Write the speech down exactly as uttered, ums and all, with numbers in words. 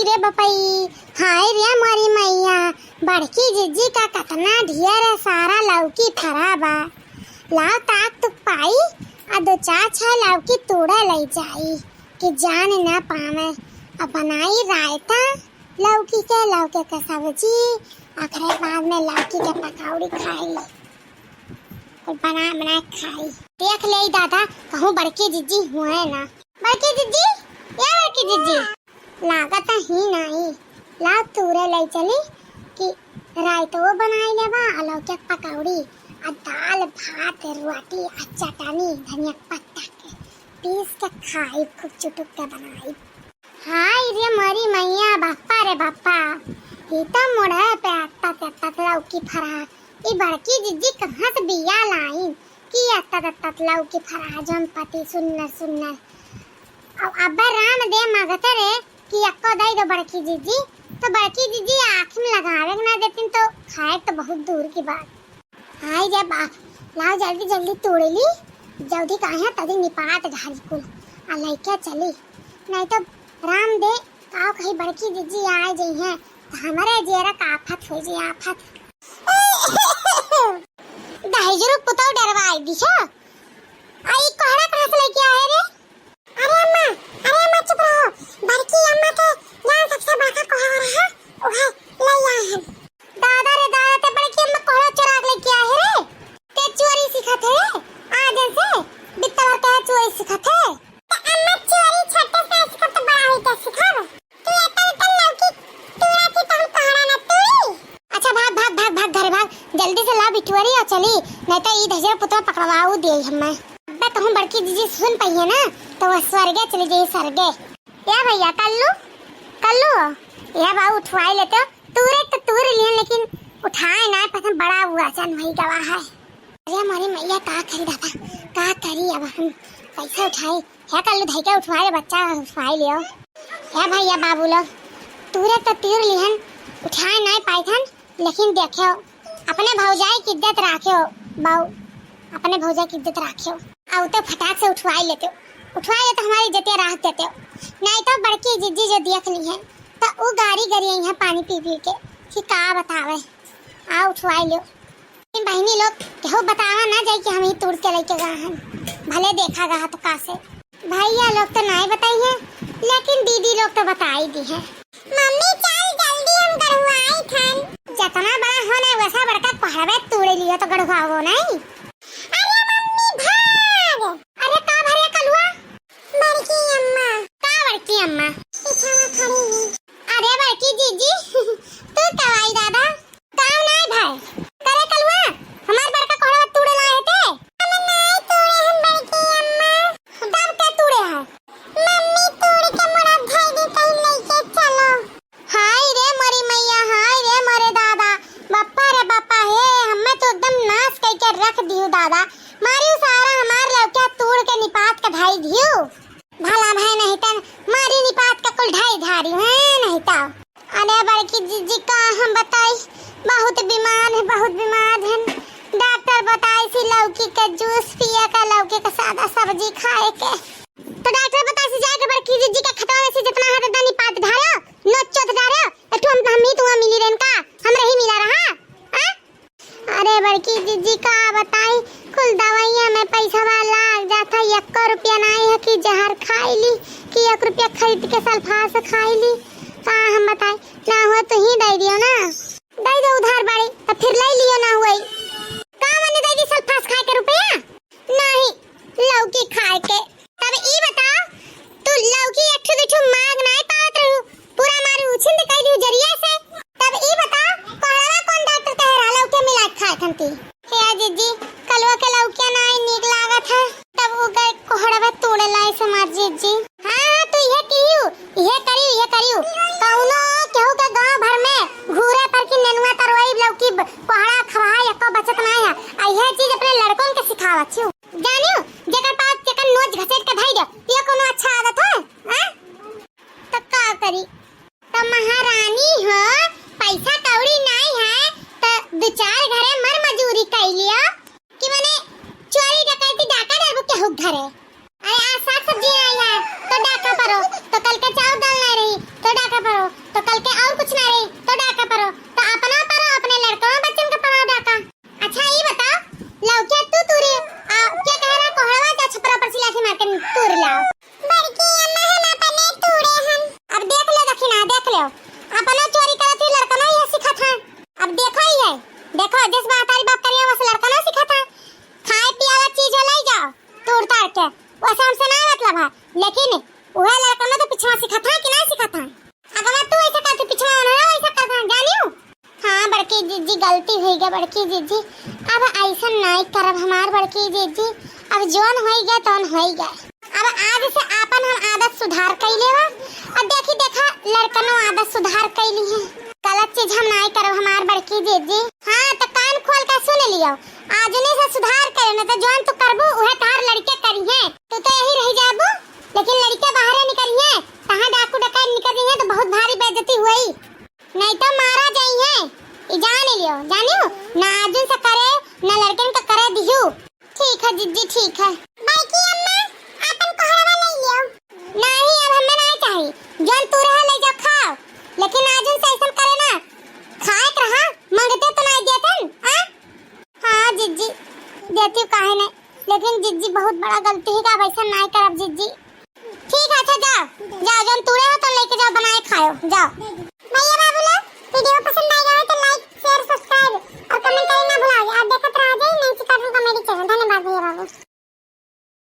रे बपई, हाय रे मोरी मैया, बड़की जिज्जी का कतना ढेर सारा लौकी फरा बा। लाव ताक तुक पाई, आ दो चार छह लौकी तूड़े लई जाई, कि जान ना पावे। अब बनाई रायता लौकी के, लौकी के सब्जी, ओकरे बाद में लौकी के पकौड़ी खाई। कुल बना बना के खाई। देख ले दादा, कहूँ बड़की जिज्जी हुए ना। बड़की जिज्जी, या बड़की जिज्जी, लागत ही नाई। लाव तूरे ले चली कि रायतो बनाई लेबा, आ लौकी के पकौड़ी, आ दाल भात रोटी, आ चटनी धनिया के पत्ता के पीस के खाई, खूब चुटुक के बनाई। हाय रे मोरी मैया, बाप्पा रे बाप्पा, ई तो मुड़े पे अत्ता ते अत्ता लौकी फरा। ई बड़की जिज्जी कहाँ से बिया लाइन कि अत्ता ते अत्ता लौकी फरा, जम पति सुन्नर सुन्नर। अब अब्बे राम दे मांगते रे कि अक्को दई दो बड़की जिज्जी, तो बड़की जिज्जी आँख में लगावे के ना देतिन तो खाए तो बहुत दूर की बात। हाय रे बाप, लाओ जल्दी जल्दी तोड़ ली, जल्दी काहे तदी निपात घारी कुल, आ लइके चली, नहीं तो राम दे काव कहीं बड़की जिज्जी आ जइहें, तो हमारे जेरा का आफत हो जाए, आफत। दहेजरू पुतौ डरवाई दिशा, आ ई कोहड़ा कहाँ से लेके आए रे? अरे अम्मा, अरे अम्मा, चुप रहो। बड़की अम्मा के जहाँ सबसे बड़का कोहड़ा रहा, उहे ले आए हैं। दादा रे दादा, ते बड़की अम्मा कोहड़ा चुरा के लेके आए रे। ते चोरी सीखत है, आज से बित्ता भर कहे चोरी सीखत है। ते अम्मा चोरी छोटे से सीखत तो बड़ा होई के सीखब। तू एतन एतन लौकी तूरा थी तो हम तोहरा ना तूरी। अच्छा भाग भाग भाग भाग घरे भाग, जल्दी से ला बिटुअरी और चली, नहीं तो ई दहेजरू पुतवा पकड़वाऊ दे हमें। अबे कहूँ बड़की जिज्जी सुन पाइए ना तो वह स्वर्गे चली जाई, स्वर्गे। या भैया कल्लू, कल्लू, या बाबू उठवाई लेते हो, तूरे तो तूर लिहन लेकिन उठाए ना पसंद बड़ा हुआ चन वही गवा है। अरे हमारी मैया का करी दादा, का करी अब हम कैसे उठाई? हे कल्लू धई के उठवाए बच्चा उठवाई लियो। हे भैया बाबू लोग, तूरे तो तूर लिहन उठाए ना पाई थन, लेकिन देखियो, अपने भौजाई की इज्जत राख्यो, बाऊ, अपने भौजाई की इज्जत राख्यो। आ उते फटाक से उठवाई लेते, उठवाई लेते, हमारी इज्जतिया राख देते। नहीं तो बड़की जिज्जी जो देख ली है, तो उ गारी गरी यहाँ पानी पी पी के, कि का बतावे। आ उठवाई लो। लेकिन बहिनी लोग, केहू बतावा ना जाई कि हम ही तूर के लेके गए हैं, भले देखा गया तो का से। भैया लोग तो नाई बताई है, लेकिन दीदी लोग तो बताई दी है। मम्मी चल जल्दी हम गढ़ुआई थन। जतना बड़ा होने वैसा बड़का कोहड़वे तूड़े लियो तो गढ़ुआवो नहीं। अरे मम्मी भाग। अरे का भरे कलुआ? बड़की अम्मा। का बड़की अम्मा? पीछे खड़ी है। अरे बड़की जीजी, तू कवाई दादा। काम नाय भाई। करे कलुआ, हमार बड़का कोहड़ा तूड़े लाए थे। हम नाय तूड़े हम बड़की अम्मा। तब के तूड़े है? मम्मी तूड़ के मोरा धई दी कहीं लेके चलो। हाय रे मोरी मैया, हाय रे मोरे दादा, बप्पा रे बप्पा हे, हमें तो एकदम नाश कई के रख दियो दादा। मारियो सारा हमार लौकिया तूड़ के निपात के धई दियो। भला भय नहीं तन मारी निपात का कुल ढाई धारी है नहीं तो। अरे बड़की जीजी का हम बताई, बहुत बीमार है, बहुत बीमार है। डॉक्टर बताई सी लौकी का जूस पिए का, लौकी का सादा सब्जी खाए के। तो डॉक्टर बताई सी जाके बड़की जीजी का खतवा में से जितना है उतना निपात धारो, नोच चोत धारो। एक ठो हम, हम ही तुआ मिली रहन का, हम रही मिला रहा। हाँ? अरे बड़की जीजी का बताई, कुल दवाइयाँ में पैसा लाग जाता, एको रुपया नाई है कि जहर खाई ली, कि एक रुपया खरीद के सल्फास खाई ली। का हम बताई, ना हो तो ही दे दियो ना, दे दो उधार बाड़ी, तो फिर ले लियो ना हुई। का मने दे दी सल्फास खाए के रुपया? नहीं, लौकी खाए के। तब ई बताओ, तू लौकी एक ठो दू ठो मांग नाय पावत रहू, पूरा मारू उछिंद कई दिहू जरिया से। तब ई बताओ, कोहड़वा कौन डॉक्टर कहे रहा लौकी मिला के खाए खंती? हे जीजी, कलवा के लौकिया नाय नीक लागत है। तब उ गए कोहड़वा तोड़े लाई से मार जीजी। हाँ, हाँ, तू इहे किहू, इहे करियो, इहे करियो। कौनो केहू के गांव भर में घूरे पर की नेनुआ तरवई लौकी ब-, कोहड़ा खवाए एको बचत नाय है। आ इहे चीज अपने लड़कन के सिखावत छियो। जानियो, जेकर पास जेकर नोच घसेट के धई दे, ये कोनो अच्छा आदत है? हाँ? त का करी? त महारानी हो, पैसा कौड़ी नाई है, त दू चार घरे मर मजूरी कई लियो, कि मने चोरी डकैती डाका डालबो केहू घरे। अरे आज साग सब्जी आई है, तो डाका परो, तो कल के चाउर दाल नाई रही, तो डाका परो। तो कल के और कुछ ना रही तो डाका परो, तो अपना परो, अपने लड़कवा बच्चन का परो डाका। अच्छा, ई बताओ, लौकिया तू तूरी, आ, के कह रहा कोहड़वा जा छपरा पर से लाठी मार के तूर लाओ? बड़की अम्मा, हम अपने तूरे हन। अब देख लो दखिना, देख लो, अपनो चोरी करत ही लड़कनो ये सिखत है। अब देखो ही है, देखो जिस महतारी बाप करिया वस लड़कनो सिखत है। खाए पियावा चीज हो लई जाओ तूर तार के, वैसे हमसे ना मतलब है, लेकिन वह लड़कनो तो पिछवा सिखत है कि ना सिखत है? अगवा तू ऐसा करते पिछवा उन्होंने वैसा कर दे, जानियो? हाँ बड़की जिज्जी, गलती हुई गया बड़की जिज्जी, अब ऐसा नहीं करब हमार बड़की जिज्जी, अब जौन होई गया तौन होई गया। अब आज से आपन हम आदत सुधार कई लेवा, और देखी देखा लड़कनो आदत सुधार कई ली है। गलत चीज हम नहीं करब हमार बड़की जिज्जी। हाँ तो कान खोल के सुन लियो, आजुने से सुधार करे, न तो जौन तू करबू उहे तार लड़के करी है। तू तो यही रह जाबू, लेकिन लड़के बाहरे निकली है, तहाँ डाकू डकैत निकली है तो बहुत भारी बेइज्जती हुई। नहीं तो मारा जाई है, ई जान लियो, जानियो? ना आजुन से करे, ना लड़कन का करे दिहू। ठीक है जिज्जी, ठीक है। बड़की अम्मा, आपन कोहड़वा ले लियो। नहीं, अब हमें नहीं चाहिए, जौन तू रहा ले जाओ खाओ, लेकिन आजुन से ऐसा करे ना, खाए के रहा, मांगते तो नहीं देतन, आ? हाँ जिज्जी, देती काहे नहीं, लेकिन जिज्जी बहुत बड़ा गलती है का, वैसा नहीं करब जिज्जी। ठीक है, अच्छा जाओ, जाओ जौन तूरे हो तो लेके जाओ, बनाए खाओ, जाओ।